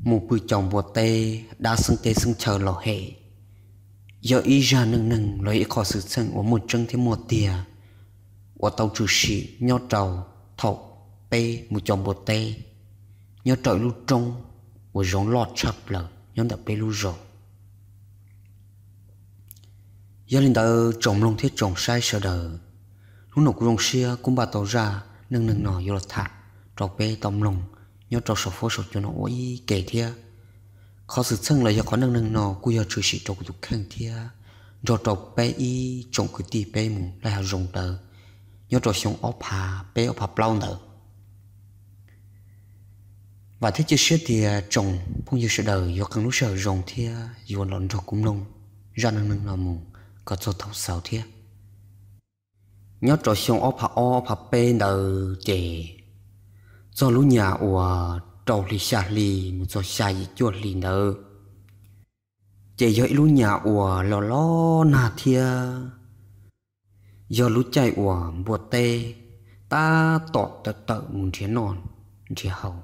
Mus pw caum npua teb dab xeeb teb xeeb chaw los hem yog ib zaj neej neeg los yog ib qho xwm txheej uas muaj tseeb thiab muaj tiag uas tau tshwm sim nyob rau thaum peb mus caum npua teb nyob rau ib lub roob uas zoo loj tshaj plaws nyob ntawm peb lub zos. Yog li ntawd tsoom mloog thiab tsoom saib sawv daws, hnub no kuv zoo siab kuj npaj tau zaj neej neeg no yuav los tham rau peb tau mloog nyob rau saum fuab saum cua no ua ib ke thiab. Qhov xwm txheej los yog qhov neej neeg no kuj yog tshwm sim rau kuv tus kheej thiab nrog rau peb ib tsoom kwv tij peb mus laij hav zoov ntawd nyob rau xyoo ob phav peb ob phav plaub ntawd. Vam thiab cia siab tias tsoom phooj ywg sawv daws yuav qee lub sij hawm zoo thiab yuav los nrog kuv mloog zaj neej neeg no mus kom txog thaum xaus thiab. Nyob rau xyoo ob phav ob phav peb ntawd ces txog lub nyam uas rau hli xya hli mus txog xya yim cuaj hli ntawd, ces yog ib lub nyam uas los los nag thiab yog lub caij uas npua teb tab tom tawm tawm mus nrhiav noj nrhiav haus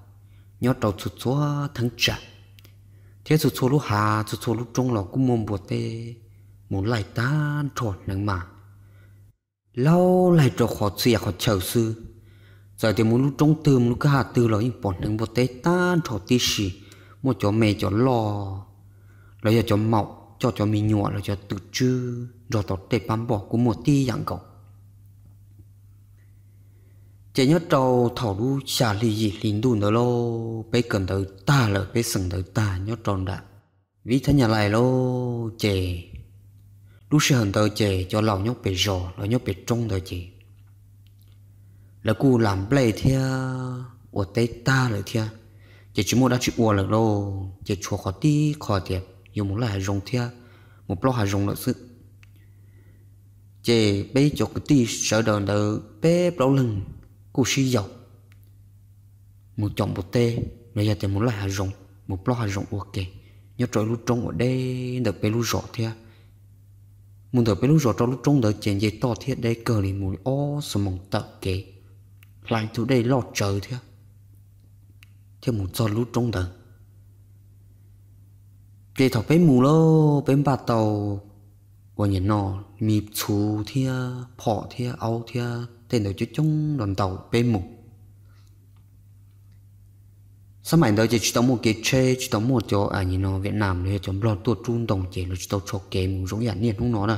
nyob rau txhua txhua theeb tsam, thiab txhua txhua lub hav txhua txhua lub roob los kuj muaj npua teb mus laij tag nrho hneev mas laub laij rau qhov txhia qhov chaw xwb. Txawm tias mus lub roob twg mus lub kwj ha twg los yeej pom hneev npua teb tag nrho tib si, muaj cov me cov loj los yog cov maum coj cov me nyuam los cov twm tswb nrog tau tej pab npoj kuj muaj tib yam nkaus. Ces nyob rau thaum lub xya hli yim hli ntuj ntawd lauj, peb kawm ntawv tag lawm peb xeem ntawv tag nyob rau nram vib thab nyas lais lauj, ces lub sij hawm ntawd ces cov laus nyob pem zos los nyob pem roob ntawd ces lawv kuj lam nplej thiab ua teb tag lawm thiab, ces tsis muaj dab tsi ua lawm lauj, ces tshuav qhov tib qho tias yuav mus laij hav zoov thiab mus plob hav zoov lawm xwb. Ces peb cov kwv tij sawv daws ntawd peb plaub leeg kuj sib yaum mus caum npua teb los yog tias mus laij hav zoov mus plob hav zoov ua ke nyob rau ib lub roob uas deb ntawm peb lub zos thiab. Mus ntawm peb lub zos rau lub roob ntawd ces nce toj thiab deb kawg li, mus li ob xuab moos tawm kev, hlais tus dej loj tsawv thiab, thiab mus txog lub roob ntawd. Ces thaum peb mus lawm peb npaj tau uas nyam no me txhuv thiab phom thiab aub thiab tej ntawd coob coob los ntaus peb mus. Xab maim ntawd ces tsis tau muaj kev tsheb, tsis tau muaj cov nyam no Vietnam los yog cov Nplog tuaj rub ntoo ces lawv tsis tau tsho kev mus zoo yam niaj hnub no na.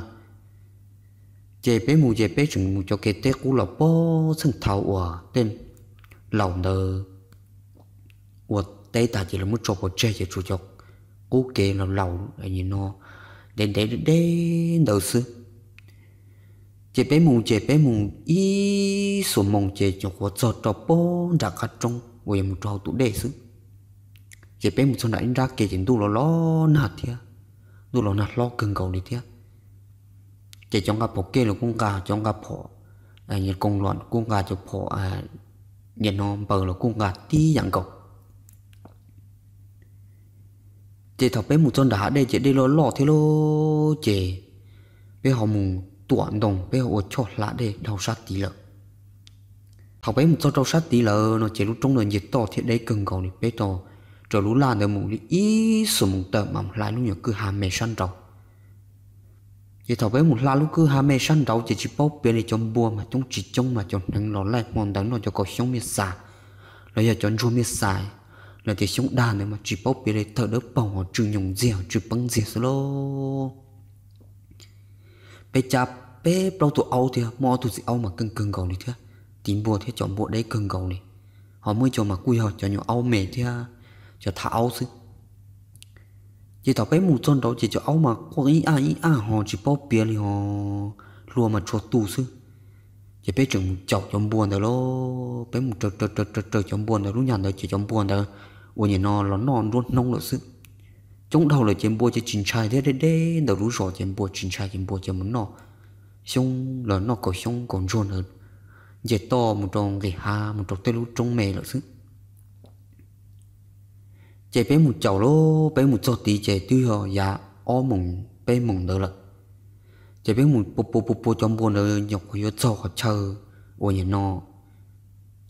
Ces peb mus ces peb tseem mus cov kev teb qub los pem txheej thaud uas tej laus ntawd ua teb tas ces lawv muab tso pov tseg ces tshuav cov qub kev laus laus no ntev ntev deb ntawd xwb. Ces peb mus ces peb mus ib xuab moos ces nyuam qhuav txog rau pem nram qab roob uas yuav mus rau hauv tus dej xwb. Ces peb mus txog nram ib nrab ke ces ntuj los los nag thiab, ntuj los nag hlob kawg nkaus li thiab. Ces cov nqa phom kej los kuj nqa, cov nqa phom koos los kuj nqa, cov phom nyam no npaws los kuj nqa tib yam nkaus. Ces thaum peb mus txog nram hav dej ces dej loj loj thiab lauj, ces peb ho mus tuam ntoo, peb ho ua choj hla dej dhau sab tid lawm. Thaum peb mus txog rau sab tid lawm no ces lub roob ntawd nce toj thiab deb kawg nkaus li, peb tau raws lub laj ntawd mus li ib xuab moos tawm mas mus hla lub nyuag kwj ha me sab nraud. Ces thaum peb mus hla lub kwj ha me sab nraud ces tsis paub piav li, cov npua mas coob tsis coob mas cov hneev los laij hmo ntawd noj cov kaus xyoob miaj xas los yog cov ntsuag miaj xas los tias xyoob dag ntawd mas tsis paub piav li, tawg dawb paug ho tsw nyoos ntxiag ho tsw peeb ntxiag xwb lauj. Peb cab peb plaub tus aub thiab muaj ob tug txiv aub mas keej kawg nkaus li thiab, tiv npua thiab cov npua deb kawg nkaus li. Ho muaj ib co mas kuj yog cov nyuam aub me thiab cov thav aub xwb. Ces thaum peb mus txog nraud ces cov aub mas quaj ib aj ib aj ho tsis paub piav li ho hlua mas tshuav tu xwb. Ces peb tseem mus caum cov npua ntawd lauj, peb mus raws raws raws raws cov npua ntawd, lub nyam ntawd ces cov npua ntawd uas nyam no los noj nruab hnub lawm xwb. Coob dhau lawm ces npua ces tsis ntshai thiab, deb deb ntawm lub zos ces npua tsis ntshai ces npua ces mus noj xyoob los noj kaus xyoob kaus ntsuag ntawd, nce toj mus rau nqis hav mus rau tej lub roob me lawm xwb. Ces peb mus caum lauj, peb mus txog tid ces twb yog yav ob moos peb moos ntawd lawm. Ces peb mus pua pua pua pua cov npua ntawd nyuam qhuav yuav txog qhov chaw uas nyam no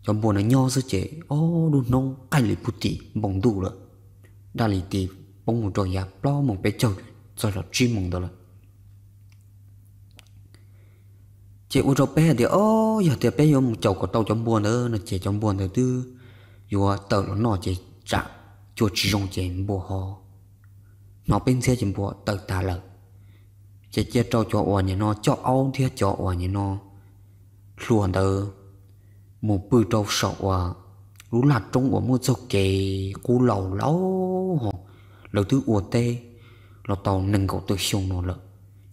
cov npua ntawd nyob xwb ces ob lub hnub qaij li puag tim npoo ntuj lawm. daj li ti poob mus rau yav plaub moos peb caug txog los tsib moos ntawd lawm. Ces ua rau peb hais tias, o, yog tias peb yuav mus caum kom tau cov npua ntawd no ces cov npua ntawd twb yuav tawm los noj ces tsam cua tsis zoo ces npua ho hnov peb ntxhiab ces npua tawm tas lawm. Ces cia rau cov uas nim no coj aub thiab cov uas nim no hluas ntawd mus pw rau saum uas lub laj roob uas muaj txoj kev qub laus laus ho lawv twb ua teb los tau nees nkaum tawm xyoo no lawm.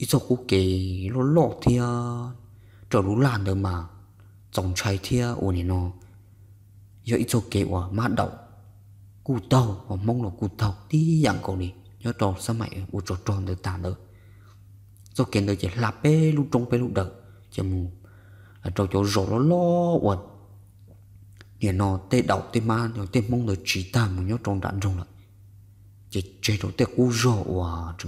Ib txoj qub kev loj loj thiab raws lub laj ntawd mas txaus ntshai thiab uas nim no yog ib txoj kev uas mab daum kuj taug, uas Hmoob los kuj taug tib yam nkaus li nyob rau xab maim ua tsov rog ntawd tag ntawd. Txoj kev ntawd ces hla peb lub roob peb lub dawm ces mus rau cov zos loj loj uas nim no tej daum tej mab tej Hmoob ntawd tsiv tag mus nyob rau nram nroog lawm. Ces tseg rau tej qub zog uas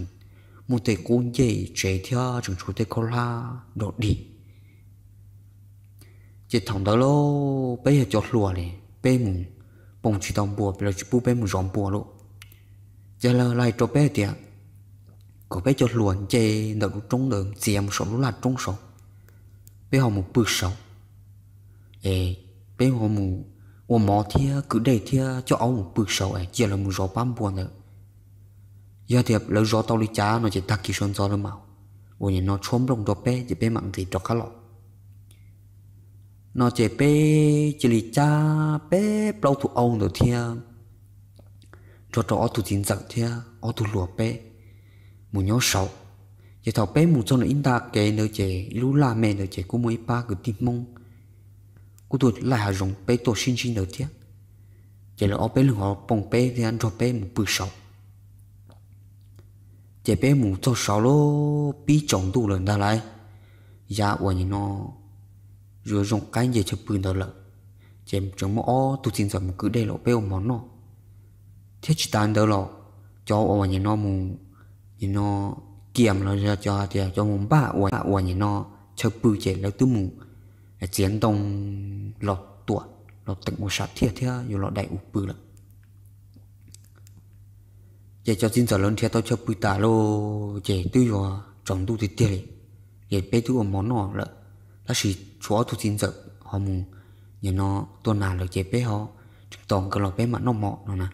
muaj tej qub ncej tsev thiab tseem tshuav tej khaub hlab dog dig. Ces thaum ntawd lauj, peb yog cov hluas li, peb mus poo tsis tau npua, lawv tsis pub peb mus zov npua lauj. Ces lawv hais rau peb hais tias kom peb cov hluas nce ntawm lub roob ntawd txiav mus saum lub laj roob saud, peb ho mus pw saud, es peb ho mus ua mov thiab kwv dej thiab coj aub mus pw saud es cia lawv mus zov pab npua ntawd. Yog tias lawv zov tau li cas no ces tag kis sawv ntxov lawv mam uas nim no tshuab nplooj rau peb ces peb mam nqis rov qab los. No ces peb cia li cab peb plaub tus aub ntawd thiab nrog rau ob tug txiv ntxawm thiab ob tug hluas peb mus nyob saud. Ces thaum peb mus txog ntawm ib nta kev ntawd ces ib lub laj me ntawd ces kuj muaj ib pab kwv tij Hmoob kuj tuaj laij hav zoov peb tuaj sib ntsib ntawd thiab. Ces lawv ob peb leeg ho poo peb thiab nrog peb mus pw saud. Ces peb mus txog saud lub pib tsaus ntuj lawm ntag lauj, yav uas nim no yuav zoo qaib nce chaw pw ntawd lawm. Ces tseem muaj ob tug txiv ntxawm mus kwv dej los peb ua mov noj. Thiab tsis tas ntawd los cov uas nim no mus, nim no kiam los yog cov hais tias cov mus npaj uas nim no chaw pw ces lawv twb mus txiav ntoo los tuam los teem ua sam thiaj thiab yuav los daim u pw lawm. Ces cov txiv ntxawm lawv nrhiav tau chaw pw tas lawm ces twb yuav tsaus ntuj tiag tiag li, ces peb twb ua mov noj lawm, tab sis tshuav ob tug txiv ntxawm ho mus nim no tua nas lawm ces peb ho tseem tos nkawd los peb mam noj mov no na.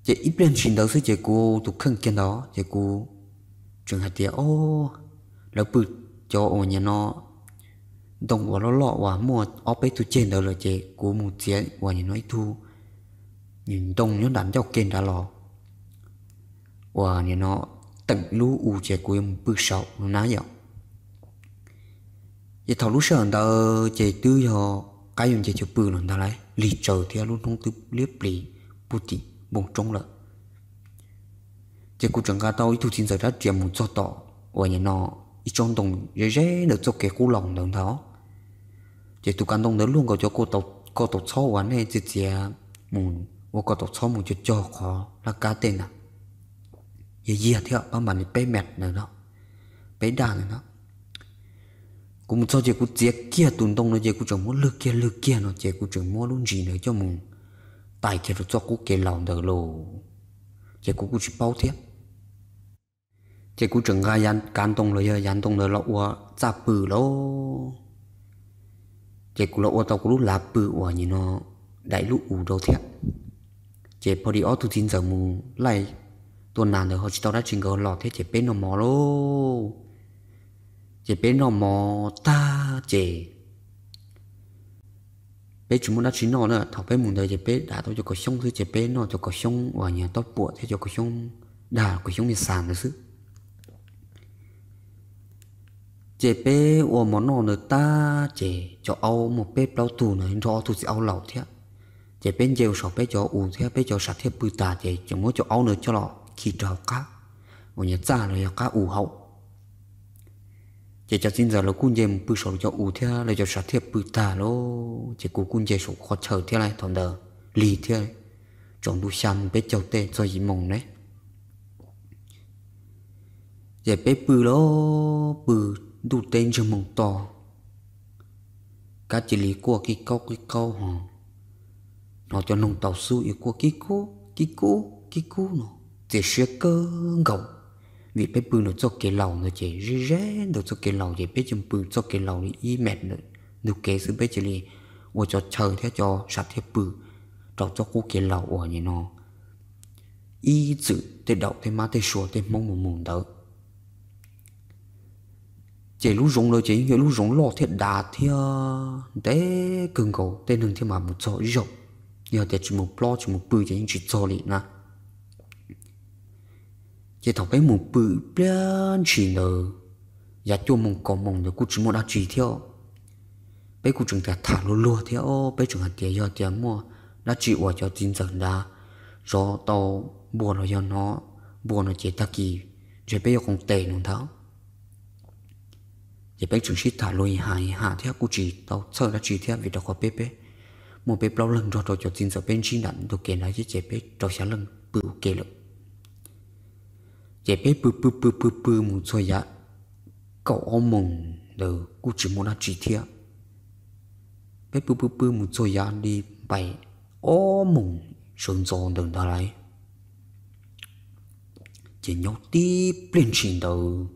Ces ib pliag ntsis ntawd xwb ces kuv tus kheej kiag ntawd ces kuv tseem hais tias, o, lawv pw cov uas nim no ntoo uas loj loj uas muaj ob peb tug ceg ntawd lawm ces kuv mus txiav uas nim no ib tug ntoo nyob nram ncauj ke nrad los uas nim no teem lub u ces kuv yuav mus pw saud no na yom. Ces thaum lub sij hawm ntawd ces twb yog qaib yuav nce chaw pw los ntag lauj, lig tsaws thiab lub hnub twb liab plis puag tim npoo roob lawm. Ces kuv tseem nqa tau ib tug txiv ntxawm rab riam mus txog tom uas nim no ib tsob ntoo ze ze ntawm txoj kev qub laus ntawd ntag. Ces tus kav ntoo ntawd luaj nkaus cov kaw taus txhob uas nej txiav txiav mus ua kaw taus txhob mus cog cog qhov laj kab tej ntag. Yog yag thiab pab mam li peb mev ntawd no, peb daj ntawd no. Kuv mus txog ces kuv txiav kiag tus ntoo no ces kuv tseem muab lwg kiag lwg kiag no ces kuv tseem muab lub ntsis ntawd coj mus tais kiag rau txoj qub kev laus ntawd lauj. Ces kuv kuj tsis paub thiab. Ces kuv tseem nqa yav kav ntoo los yog yav ntoo ntawd los ua txaj pw lauj. Ces kuv los ua tau kuv lub lav pw uas nim no daim lub u rau thiab. Ces pho di ob tug txiv ntxawm mus laij tua nas ntawd ho tsis tau dab tsi nkawd los thiab ces peb noj mov lauj. Ces peb noj mov tag ces peb tsis muaj dab tsi noj na, thaum peb mus ntawd ces peb dam tau cov kaus xyoob xwb ces peb noj cov kaus xyoob uas nim no taub puam thiab cov kaus xyoob dag kaus xyoob niag xas ntawd xwb. Ces peb ua mov noj ntawd tag ces cov aub muaj peb plaub tug ntawd nrog ob tug txiv aub laus thiab. Ces peb nce ua saum peb cov u thiab peb cov sam thiaj pw tas ces tseem muab cov aub ntawd coj los khi rau hauv qab uas nim no txaj los yog qab u hauv. Ces cov txiv ntxawm lawv kuj nce mus pw saum lawv cov u thiab lawv cov sam thiaj pw tag lauj, ces kuv kuj nce saum qhov chaw thiab lauj. Thaum ntawd lig thiab, tsaus ntuj xya moos peb caug tej txog yim moos ne. Ces peb pw lauj, pw ntuj teb ntsiag moos to, kab cia li quaj qib qaub qib qaub ho hnov cov noog taus xub ib quaj qib qub kib kub kib kub no, txias siab kawg nkaus. Vim peb pw ntawm txoj kev laus ntawd ces ze ze ntawm txoj kev laus ces peb cia pw txoj kev laus li ib mev ntawm ntug kev xwb, peb cia li ua cov chaw thiab cov sam thiab pw rau txoj qub kev laus uas nim no ib txwm tej daum tej mab tej sua tej Hmoob mus mus ntawd. Ces lub zoov ntawd ces yeej yog lub zoov loj thiab dav thiab ntev kawg nkaus, tej neeg thiaj mam mus txog ib zaug. Yog tias tsis mus plob tsis mus pw ces yeej tsis txog li na. Ces thaum peb mus pw ib pliag ntshis ntawd, yav cuaj moos kaum moos ntawd kuj tsis muaj dab tsi thiab. Peb kuj tseem tham tham luag luag thiab, peb tseem hais tias yog tias muaj dab tsi uas cov txiv ntxawm nrad zov tau npua los yog hnov npua no ces tag kis ntshe peb yuav qoom tes no ntag. Ces peb tseem sib tham luag ib ha ib ha thiab kuj tsis tau txhawj dab tsi thiab, vim rau qhov peb peb muaj peb plaub leeg nrog rau cov txiv ntxawm peb ntsib nram ntug kev ntawd thiab ces peb rau xya leej pw ua ke lawm. Ces peb pw pw pw pw pw mus txog yav kaum ob moos ntawd kuj tsis muaj dab tsi thiab. Peb pw pw pw mus txog yav li npaim ob moos sawv ntxov ntawm ntawd lawm. Ces nyob tib pliag ntshis ntawd,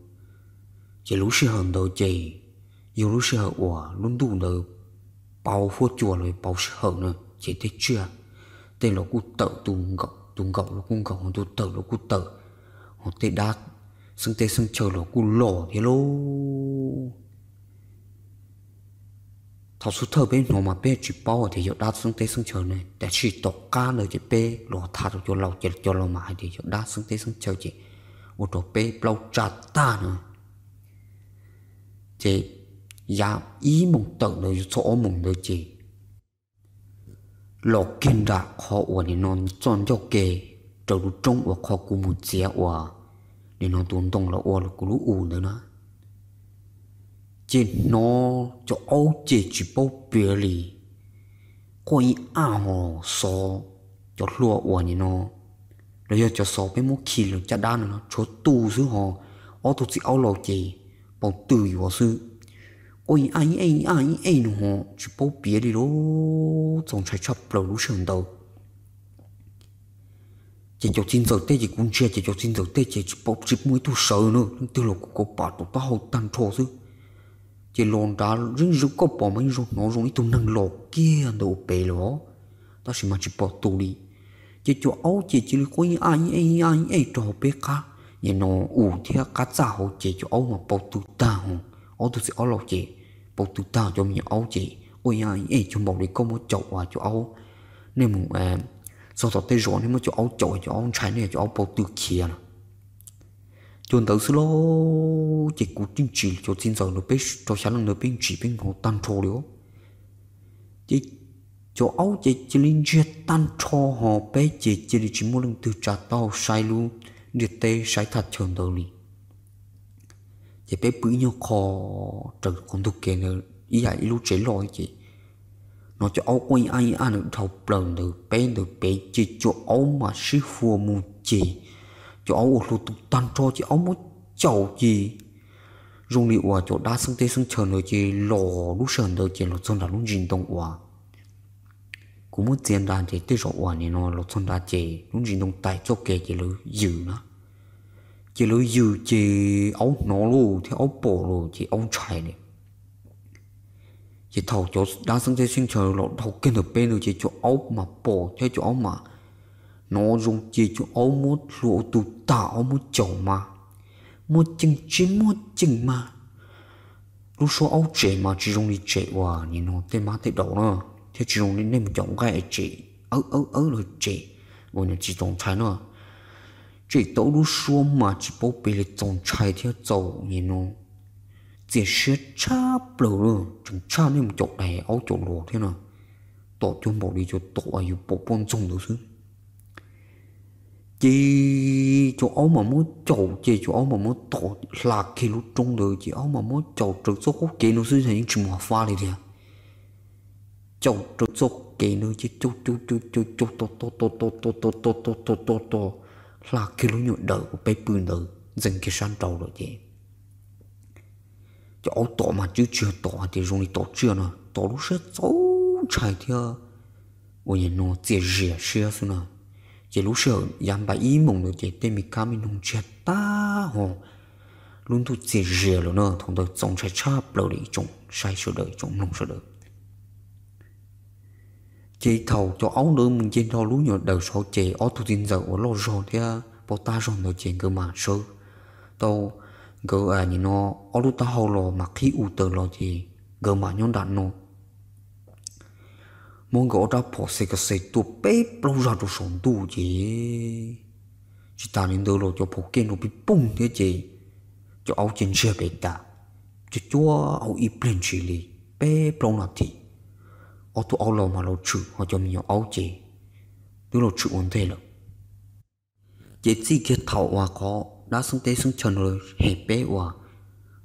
ces lub sij hawm ntawd ces yog lub sij hawm uas lub ntuj ntawd pauv huab cua los pauv sij hawm na, ces tej tsiaj tej los kuj tawm, tus nkaum los kuj nkaum, tus tawm los kuj tawm, ho tej dab xeeb teb xeeb chaw los kuj los thiab lauj. Thaum xub thawj peb hnov mas peb tsis paub hais tias yog dab xeeb teb xeeb chaw ne, tab sis tom qab ntawd ces peb los tham rau cov laus ces cov laus mas hais tias yog dab xeeb teb xeeb chaw ces ua rau peb plaub tsa tag na. Ces yav ib moos tawm ntawd yuav txog ob moos ntawd ces los kiag nram qhov uas nim no txoj ncauj ke raws lub roob uas qhov kuv mus txiav uas nim no tus ntoo los ua kuv lub u ntawd na. Ces hnov cov aub ces tsis paub piav li, quaj ib ab ho xov, cov hlua uas nim no los yog cov xov peb muab khi los caj dab no tshuav tu xwb ho ob tug txiv aub laus ces pau tw yuav xwb. Quaj ib ab ib ej ib ab ib ej no ho tsis paub piav li lauj, txaus ntshai tshaj plaws lub sij hawm ntawd. Ces cov txiv ntxawm tej ces kuv ntsia ces cov txiv ntxawm tej ces tsis pom tsis muaj ib tug sawv na, leej twg los kuj kauv pam rau taub hau tag nrho xwb. Ces los nrad zeeb zoo, koj pom mas yeej zoo hnov zoo ib tug neeg los kiag ntawd ua pem lawm os, tab sis mas tsis pom tus li. Ces cov aub ces cia li quaj ib ab ib ej ib ab ib ej rau hauv peb qab, nim no u thiab qab txaj hauv ces cov aub mas pau tw tag ho, ob tug txiv aub laus ces pau tw tag, cov me nyuam aub ces quaj ib ab ib ej cuag npaum li koj muab caum uas cov aub, nej mus txog tom tej zos nej muab cov aub caum cov aub ntshai nej cov aub pau tw khiav lawm. Cuag ntawd xwb lauj, ces kuv tib ntsis cov txiv ntxawm ntawd peb rau xya leej ntawd peb ntsis peb hnov tag nrho li os. Ces cov aub ces cia li ntsiag tag nrho ho peb ces cia li tsis muaj leej twg tsa taub hau saib lub ntiaj teb saib thaj chaw ntawd li. Ces peb pw ib nyuag qho raws qhov ntug kev ntawd ib yam ib lub tsev loj ces hnov cov aub quaj ib ab ib ab ntawd dhau plaws ntawd peb ntawd pem ces cov aub mas sib hua mus ces cov aub ua hlua tu tag nrho ces aub muab caum ces zoo li uas cov dab xeeb teb xeeb chaw ntawd ces los lub sij hawm ntawd ces los txog nram lub ntsis ntoo uas kuv muab txiav nrad ces tej zaum uas nim no los txog nrad ces lub ntsis ntoo tais txoj kev ces lawv yws na. Ces lawv yws ces aub hnov lauj thiab aub pom lauj ces aub ntshai li. Ces thaum cov dab xeeb teb xeeb chaw los dhau kiag ntawm peb ntawd ces cov aub mas pom thiab cov aub mas hnov zoo ces cov aub muab hlua ua tus tag, aub muab caum mas muaj ceem tsis muaj ceem mas lub suab aub tsem mas tsis zoo li tsem uas nim no tej mab tej daum na, thiab tsis zoo li nej mus caum nqaij tsem awb awb awb los tsem uas nim tsis txaus ntshai na. Tsem tau lub suab mas tsis paub piav li, txaus ntshai thiab txaus nim no txias siab tshaj plaws li, tseem tshaj nej mus caum dais aub caum los thiab no. Tom cuag npaum li cov tom uas yus pom poj ntxoog ntawd xwb. Ces cov aub mas muab caum ces cov aub mas muab tom hla kiag lub roob ntawd ces aub mas muab caum raws txoj qub kev no xwb, yeej tsis mus fab li tiag. Caum raws txoj kev ntawd ces caum caum caum caum caum tom tom tom tom tom tom tom tom tom tom tom hla kiag lub nyuam dawm uas peb pw ntawd ntxeev kiag sab nraud lawm ces cov aub tom mas twb tsis yog tom hais tias zoo li tom tsiaj no, tom lub siab txaus ntshai thiab uas nim no txias zias siab xwb na. Ces lub sij hawm yav npaum ib moos ntawd ces tej me kab me noog ntsiag tag ho lub ntuj txias zias lawm na. Thaum ntawd txaus ntshai tshaj plaws li ib tsoom saib sawv daws, ib tsoom mloog sawv daws. Ces thaum cov aub ntawd mus nce nrho lub nyuag daws saud ces ob tug txiv ntxawm uas loj zog thiab paub tab zog ntawd ces nkawd mam sawv tau, nkawd nim no ob lub taub hau los mas qhib u taws los ces nkawd mam nyob nram no muab nkawd ob rab phom xes kas xes tua peb plaub zaj rau saum ntuj ces tsis tas li ntawd los cov phom kej no pib poog thiab ces cov aub ces ntsiag pem tas. Cov cuab aub ib pliag ntshis li peb plaub nas this, ob tug aub laus mas los tshwm ho cov me nyuam aub ces twb los tshwm ua ntej lawm. Ces txij kiag thaum uas qhov dab xeeb teb xeeb chaw no hem peb uas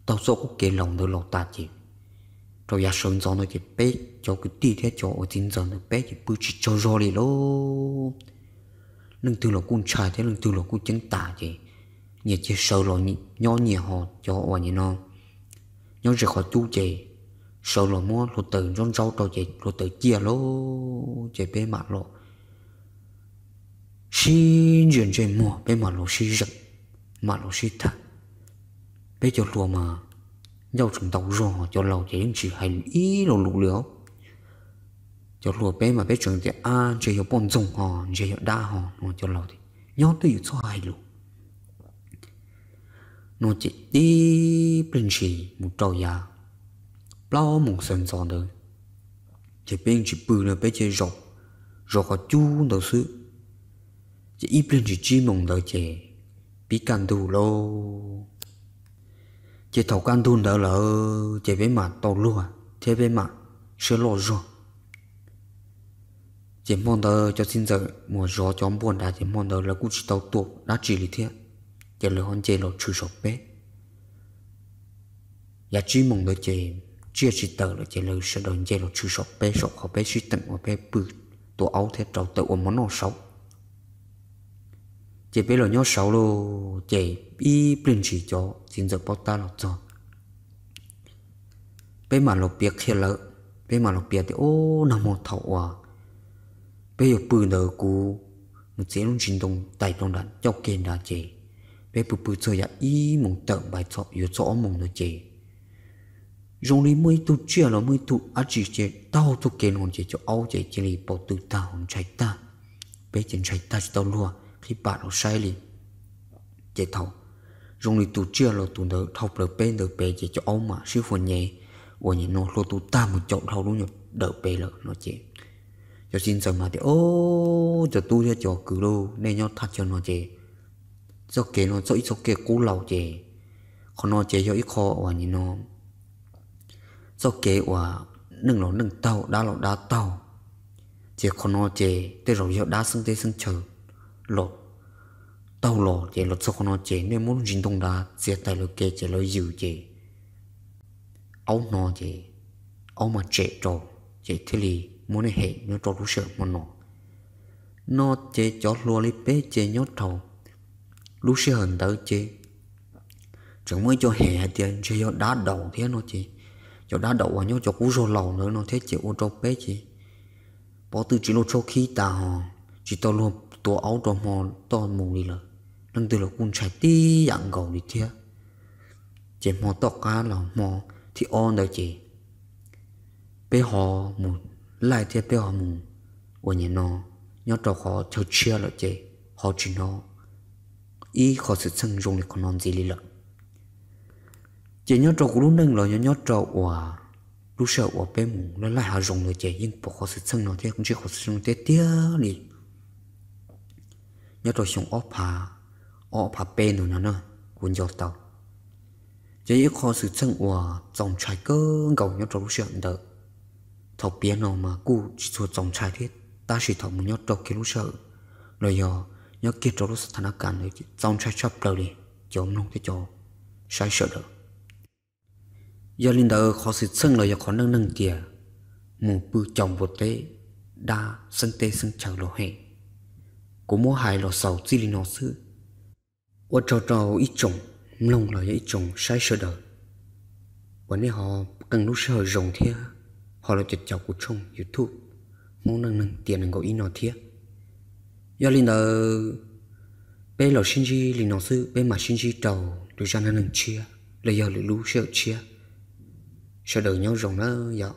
taug txoj qub kev laus ntawd los tas ces rau yav sawv ntxov ntawd ces peb cov kwv tij thiab cov uas txiv ntxawm ntawd peb ces pw tsis tsaug zog li lauj. Leej twg los kuj ntshai thiab leej twg los kuj ceeb tas ces nyias cia sawv los nyob nyias ho cov uas nim no nyob ze qhov cub ces sawv los muab hluav taws ntsaub ntsaub rau ces hluav taws ciaj lauj ces peb mam los sib ntsia ntsej muag, peb mam los sib zeem, mam los sib tham. Peb cov hluas mas ncauj tseem ntau zog, cov laus ces yeej tsis hais ib lo lus li os. Cov hluas peb mas peb tseem tias ab ntshe yog poj ntxoog ho ntshe yog dab ho no, cov laus tias nyob twj ywm txhob hais lus no ces tib pliag ntshis mus rau yav plaub moos sawv ntxov ntawd ces peb yeej tsis pw no, peb cia li zov qhov cub ntawd xwb. Ces ib pliag ntshis tsib moos ntawd ces pib kaj ntug lauj. Ces thaum kaj ntug ntawd lawm ces peb mam tau luag thiab peb mam siab loj zog. Ces hmo ntawd cov txiv ntxawm mus zov cov npua nrad ces hmo ntawd lawv kuj tsis tau tua dab tsi li thiab, ces lawv ho nce los tshwm saum peb. Yav tsib moos ntawd ces tsiaj tsis tawm lawm ces lawv sawv daws nce los tshwm saum peb, saum qhov peb sib teem uas peb pw tua aub thiab rau tawm ua mov noj saud. Ces peb los nyob saud lauj, ces ib pliag ntshis cov txiv ntxawm paub tab los txog. Peb mam los piav qhia lawv, peb mam los piav tias ub, nag hmo thaum uas peb yuav pw ntawd kuv mus txiav lub ntsis ntoo tais rau nram ncauj ke nrad ces peb pw pw txog yam ib moos tawm npaum yuav txog ob moos ntawd ces zoo li muaj ib tug tsiaj los muaj ib tug dab tsi ces taug txoj kev no ces cov aub ces cia li pom tw tag ho ntshai tag. Peb ces ntshai tag tsis tau luag qhib pam los saib li. Ces thaum zoo li tus tsiaj los tus ntawd dhau plaws peb ntawd pem ces cov aub mam sib huas nyem uas nim no hlua tus tag mus caum dhau lub nyuag dawm pem lawm no ces cov txiv ntxawm mas tias, Ob, cov tub thiab cov kwv lauj, nej nyob thaj chaw no ces txoj kev no txoj ib txoj kev qub laus ces qhov no ces yog ib qho uas nim no txoj kev uas neeg los neeg taug, dab los dab taug. Ces qhov no ces tej zaum yog dab xeeb teb xeeb chaw los taug los ces los txog qhov no ces nej muab lub ntsis ntoo nrad txiav tais lawv kev ces lawv yws ces aub no ces aub mas tsem rau, ces thiaj li muab nej hem nyob rau lub sij hawm hmo no. No ces cov hluas li peb ces nyob rau lub sij hawm ntawd ces tseem muaj ib co hem hais tias ntshe yog dab daum thiab no ces cov dab daum uas nyob cov qub zog laus ntawd no thiab ces ua rau peb ces pov tw tsis luaj tshaub khib tas ho tsis tau luag tua aub rau hmo toj mus li lawm. Leej twg los kuj ntshai tib yam nkaus li thiab. Ces hmo tom qab los hmo thib ob ntawd ces peb ho mus laij thiab peb ho mus uas nim no nyob rau qhov chaw tshiab lawm ces ho tsis hnov ib qho xwm txheej zoo li qhov no ntxiv li lawm. Ces nyob rau kuv lub neej los yog nyob rau uas lub sij hawm uas peb mus laij laij hav zoov ntawd ces yeej pom qhov xwm txheej no thiab kuv ntsib qhov xwm txheej no tiag tiag li. Nyob rau xyoo ob phav, ob phav peb ntawd no na, kuv nco tau. Ces ib qho xwm txheej uas txaus ntshai kawg nkaus nyob rau lub sij hawm ntawd, thaum piav no mas kuj tsis txhua txaus ntshai thiab, tab sis thaum mus nyob rau kiag lub sij hawm los yog nyob kiag rau lub xab tha na kas ntawd ces txaus ntshai tshaj plaws li cov mloog thiab cov saib sawv daws. Yog li ntawd qhov xwm txheej los yog qhov neej neeg tias mus pw caum npua teb, dab xeeb teb xeeb chaw los hem, kuv muab hais los xaus txij li no xwb. Ua tsaug rau ib tsoom mloog los yog ib tsoom saib sawv daws uas nej ho qee lub sij hawm zoo thiab ho los caum kuv tshooj YouTube Hmoob Neej Neeg Tiam nees nkaum ib no thiab. Yog li ntawd, peb los sib ntsib li no xwb, peb mam sib ntsib rau lwm zaj neeg tshiab los yog lwm lub sij hawm tshiab. Sawv daws nyob zoo nawb yom.